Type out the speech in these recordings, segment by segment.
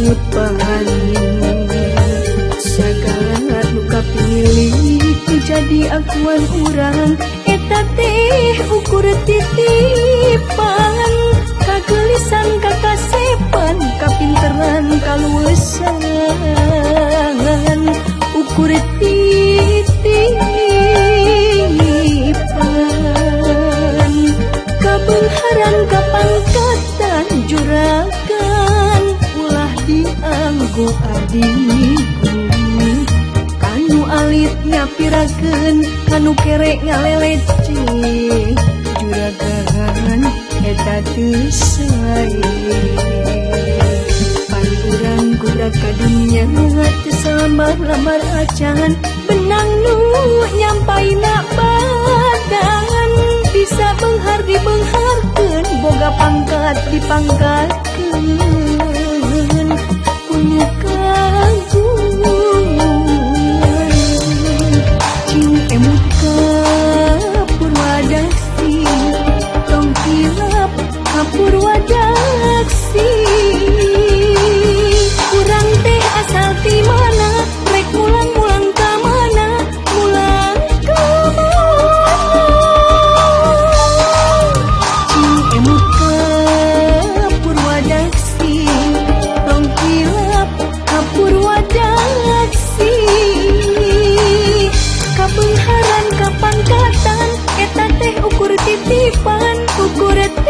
lenyepan. Sagala nu kapilih jadi akuan urang eta teh ukur titipan. Kagelisan kakasepan kapinteran kaluesan ukur titipan. Kabeungharan kapangkatan juragan ulah dianggo adiku. Kanu alit nyapirakeun kanu kere ngaleleceh juragan eta teu sae. Pan urang gubrak ka dunya teu salamar-lamar acan benang nu nyampaina badan. Bisa beunghar dibeungharkeun boga pangkat dipangkatkeun kunu kagungan. Cing emut ka Purwadaksi tong hilap ka Purwadaksi. Urang teh asal ti mana rek mulang-mulang ka mana mulang ka mana. Cing emut ka Purwadaksi tong hilap ka Purwadaksi. Kabeungharan kapangkatan eta teh ukur titipan ukur titipan.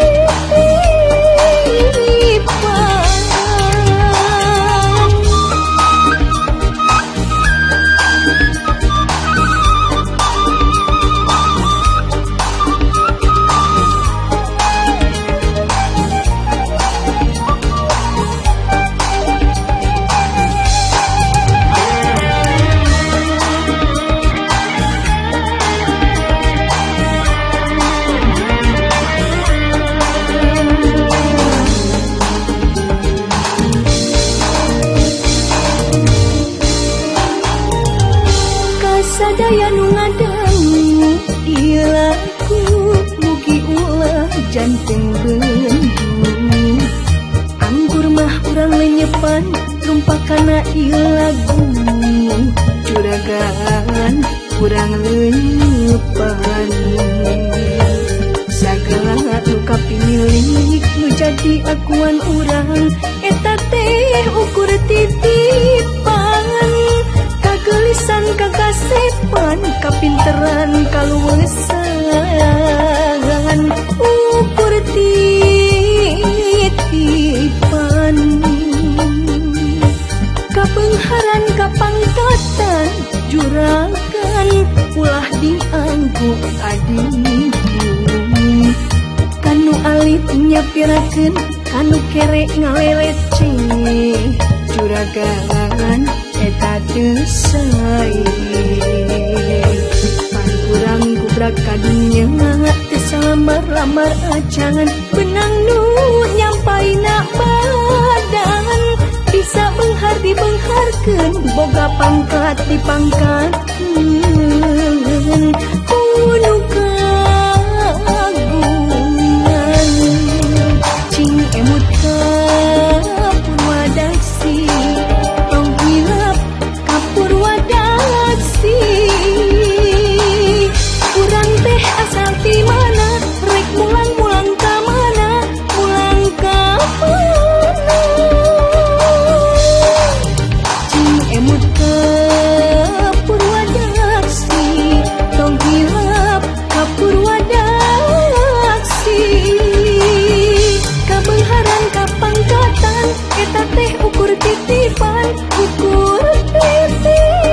Sadaya nu ngadangu ieu lagu mugi ulah janten bendu. Anggur mah urang lenyepan rumpakana ieu lagu juragan urang lenyepan. Sagala nu kapimilik nu jadi akuan urang eta teh ukur titipan. Kagelisan kakasepan kapinteran kaluesan ukur titipan. Kabeungharan kapangkatan juragan ulah dianggo adiku. Kanu alit nyapirakeun kanu kere ngaleleceh juragan eta teu sae. Pan urang gubrak ka dunya teu salamar-lamar acan benang nu nyampaina badan. Bisa beunghar dibeungharkeun boga pangkat dipangkatkeun kunu kagungan. Cing emut ka Purwadaksi tong hilap ka Purwadaksi. Urang teh asal ti mana rek mulang-mulang ka mana mulang ka mana. Cing emut ka Purwadaksi tong hilap ka Purwadaksi. Kabeungharan kapangkatan eta teh ukur titipan ukur titipan.